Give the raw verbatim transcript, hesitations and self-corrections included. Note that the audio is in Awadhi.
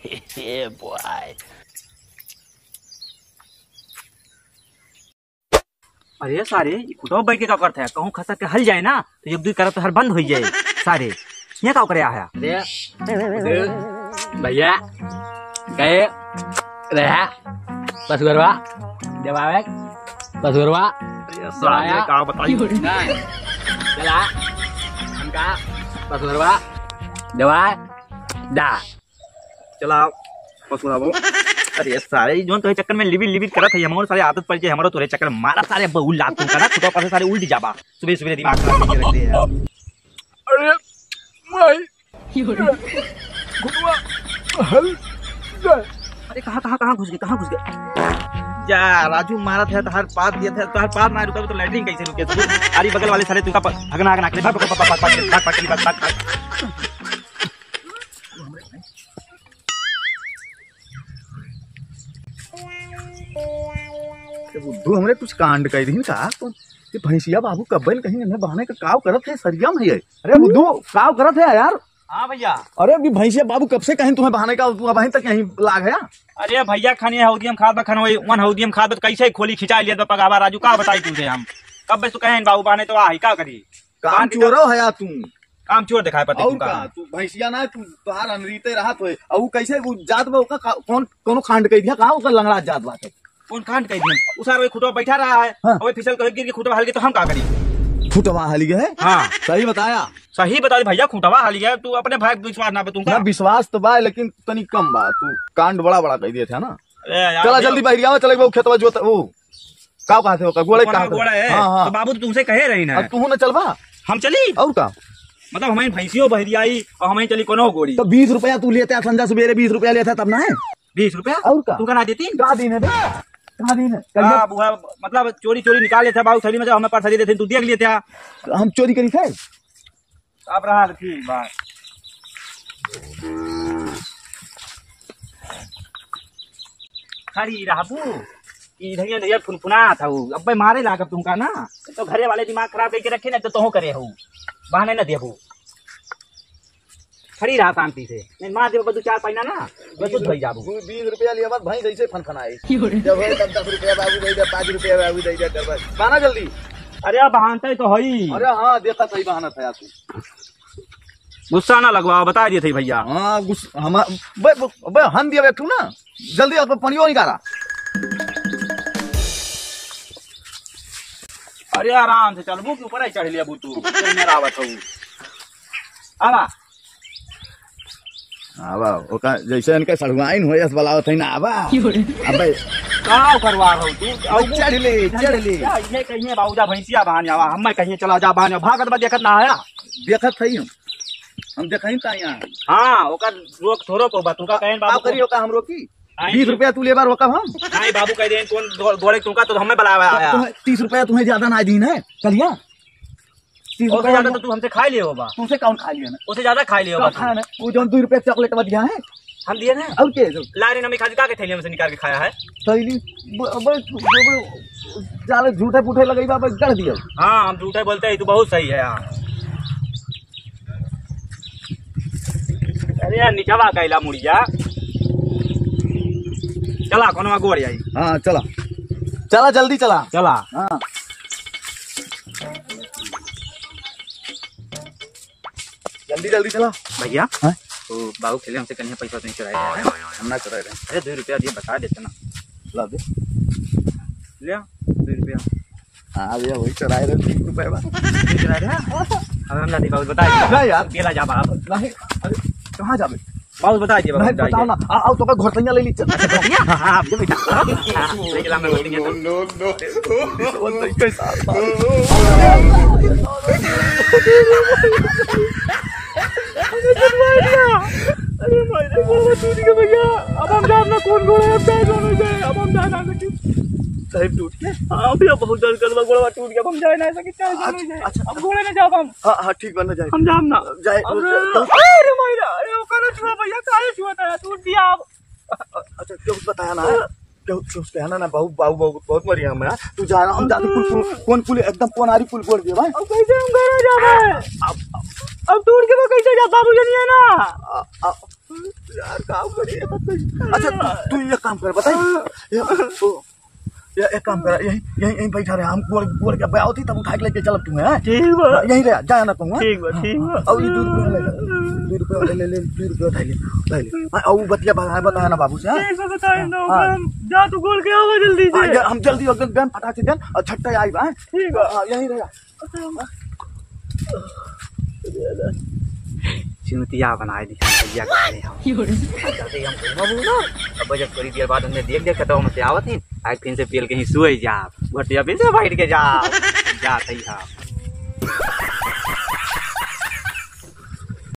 Yeah, boy. अरे सारे, ई खुटवा बैठ के का करत है? कहूँ खसक के हल जाए ना, तो एक दुई करत हर बंद होइ जाए। सारे, ये का करे आया? अरे, अरे, भैया, गए रहा, पसुअरवा, देवावे, पसुअरवा, अरे सारे, देवाया। का बताई? नहीं, चला, हमका पसुअरवा, देवा, दा। चला, पसुअरवा। अरे सारे, ई जोन तोरे चक्कर में लिबिर लिबिर करत है, हमरो सारे आदत पड़ जाए, हमरो तोरे चक्कर में मारा सारे, बहुत लात तू करा, खुटवा पर से सारे उल्ट जाबा। सुबह सुबह दिमाग खराब करके रख दे यार। अरे माई, घुटवा हल जाए। अरे कहाँ, कहाँ, कहाँ घुस गए, कहाँ घुस गए? जा राजू, मारत है, तोहार पाद दिया था, तोहार पाद ना रुका तो लैट्रिन कैसे रुके? अरे बगल वाले सारे तुमका प-, भगना, भगना, भाग, भाग, भाग। ए बुद्धू, हमरे कुछ कांड कइ दिहिन का? तो ये भैंसिया बाबू कब्बे न कहीं इन्हें बहाने का काव करत है, सरिया में है। अरे बुद्धू, काव करत है यार? हाँ भैया। अरे अभी भैंसिया बाबू कब से कहीं तुम्हें बहाने का, तू अबहीं तक यहीं लाग है? अरे भैया, खानी हौदी हम खात बा, खाना वही वन हौदी हम खात बा, तो कैसे खोली खिंचा लिया बा पगावा राजू, का बताई तुझे हम? कब से कहें बाबू बहाने तो आ ही, का करी? काम बांध चोरो है यार तू। काम चोर दिखाई पड़ते और तुमका। का? तू भैंसिया ना, तू तोहार अनरीते रहत होए। और वो कैसे वो जात बा, ओका का, कौन, कोनो कांड कइ दिया, कहाँ ओका लंगड़ा जात बाटे? कौन कांड कइ दिया? उ सार वही खुटवा बैठा रहा है, हाँ। और वही फिसल के गिर के खुटवा हल गए तो हम का करी? खुटवा हल गए है? हाँ। सही बताया। सही बता दे भैया, खुटवा हल गया, तू अपने भाई पे विश्वास ना बा तुमका। ना, विश्वास तो बा, लेकिन तनी कम बा, तू कांड बड़ा बड़ा कइ दिए थे ना। अरे यार, चला भैया। जल्दी बहरिया में चले, वो खेतवा जोत, वो का कहा थे ओकर? गोड़े कौन कहा थे? गोड़ा है? हाँ, हाँ। तो बाबू तो तुमसे कहे रही ना। अब तू ना चलबा? हम चली? और का? मतलब हमारी भैंसियों बहरी आई और हमारी चली कोनो गोड़ी। तो बीस रुपया तू लेते आ, संझा सुबेरे बीस रुपया लेते आ, तब ना है? बीस रुपया? और का? तू का ना देती? का दिन है बे? का दिन है? कहिए। हाँ, बुआ, मतलब चोरी चोरी निकाल लेते बाबू थैली में, जब हमें परसा दे देते, तू देख लेते। हम चोरी करी थे? अब रहा ठीक बा। खड़ी रहबू कि इधरिया इधरिया फुनफुनात हऊ? अब्बे मारे लागब तुमका ना, तो घरे वाले दिमाग खराब करके रखे ना, तो तोहो करे हऊ, बहाने न देबू। खड़ी रहा शांति से, नहीं मार देबू दू चार पैना ना, बेचुत भई जाबू। तू बीस रुपया लिया बात भाई जैसे फनफनाई। जब है तब दस रुपया बाबू दे दे, पाँच रुपया बाबू दे दे, कर बस। माना जल्दी। अरे अब बहानते तो हई। अरे हाँ, देखा सही बहाना था यार तू। गुस्सा ना लगवा, बता दिए थे भैया। हाँ, गुस-, हम, बे, बे, बे, हन दिया बे, तू ना, जल्दी अब पनियो निकाला। अरे आराम से चलबू कि ऊपर ही चढ़ लिया बू तू, मेरा आवत हूँ। आवा। आवा, ओका जैसे इनके सढ़ुआइन होए, अस बलावत है ना, आवा। अबे। का करवा रहो तू? अबे चढ़ ले, चढ़ ले। क्या, ये कहिए बाबूजा भैंसिया बाहर आवा, हम कहिए चला जा बाहर, भागत बा देखत ना आया। देखत है हम। हम देखई का यहाँ। हाँ, ओकर रोक थोड़ो को बा, तुमका कहें बाबू का करी को। ओका हम रोकी? आई बीस रुपया तू लेबा रोकब हम? नहीं, बाबू कह दें, कौन दो-, दौड़े तुमका तो हमें बुलावा तो आया। तुम्हें तीस रुपया तुम्हें ज्यादा ना दीन है, चलिया? तीस ओसे रुपया ज्यादा में तो तू हमसे खा लिए हो बा। तुमसे कौन खा लिया ना? ओसे ज्यादा खा लिए हो का बा तू। खाया ना? वो जौन दो रुपया चॉकलेट बा दिया है? हम दिए ना? और के जो? लारी नमी खाती का के थैली में से निकाल के खाया है? थैली, ब-, ब-, ब-, ब-, जाले झूठे पूठे लगई बा, बस गढ़ दिया। हाँ, हम झूठे बोलते हैं, तू बहुत सही है यार। अरे यार, निचवा कैला मुड़िया। चला, कोनो गोड़ आई। हाँ, चला। चला, जल्दी चला। चला। हाँ। जल्दी, जल्दी चला। भैया, हाँ? तो बाबू खेले हमसे कहीं पैसा तो नहीं चुराए रहे हैं। हम ना चुराए रहे हैं। अरे, दो रुपया दिए, बता देते ना। ला दे। ले आ, दो रुपया। हाँ भैया, वही चुराए रहे, तीन रुपया बा। चुराए रहे? अब हम ना दे, बाबू, बता दे। नहीं यार। गेला जा बाबू। नहीं, अरे, कहाँ जाबे? बाबू, बता दे, बाबू, नहीं, बता बताओ दे। ना। आ, आओ, तो का घर तैयार ले ली, चल। अच्छा, तैयार? हाँ, हाँ, ये बेटा। हाँ, ले चला, मैं बोल देंगे तो। No, no, no। अरे भाई रे, बाबा टूट गया भैया। अब हम जाब ना, कौन गोड़ा अब जाए, दोनों जाए। अब हम जाए ना सकी। साहब टूट गया? हाँ भैया, बहुत दर्द कर बा, गोड़वा टूट गया, अब हम जाए ना सकी, चाहे दोनों जाए। अच्छा, अच्छा। अब गोड़े ना जाब हम। हाँ, हाँ, ठीक बा, ना जाए। हम जाब ना। जाए। अरे, अरे मायरा, अरे ओकरा छुआ भैया, काहे छुआ था, टूट गया अब। अच्छा, क्यों बताया ना? क्यों, क्यों कहना ना, बाबू, बाबू, बाबू, बहुत मरिया हम, यार। तू जा रहा, हम जाते पुल, पुल, कौन पुल, एकदम कौन आरी पुल बोल दिया भाई। अब कैसे हम घर आ जाबे? अब, अब, अब टूट के वो कैसे जा, बाबू जानिए ना। अब, अब, यार, का करी? अच्छा, तू, तू एक काम कर, बताई। ये, तो, ये एक काम कर, यहीं, यहीं, यहीं बैठा रहे, हम गोड़, गोड़ के बयावत ही, तब उठा के लेके चलब तुम्हें, हैं? ठीक बा। हाँ, यहीं रहे, जाए ना कहूँ, हैं? ठीक बा, ठीक बा। और ये दू रुपया ले ले, दू रुपया ले ले, दू रुपया उठा ले, उठा ले। हाँ, और वो बतिया बता, बताया ना बाबू से, हैं? ठीक बा, बताए ना, हाँ। हम जा, तू गोड़ के आवा जल्दी से। हाँ, यार, हम जल्दी एकदम गन फटाक से गन और झट्टा आई बा, हैं? ठीक बा। हाँ, यहीं रहे। चूतिया बनाए दी भैया, कहने हम। योरे। जल्दी हम घूमब ना, अब जब थोड़ी देर बाद हमने देख लिया, कतौ में से आवत ही, आज फिर से पेल कहीं सोई जा, घटिया फिर से बैठ के जा, जात ही हम।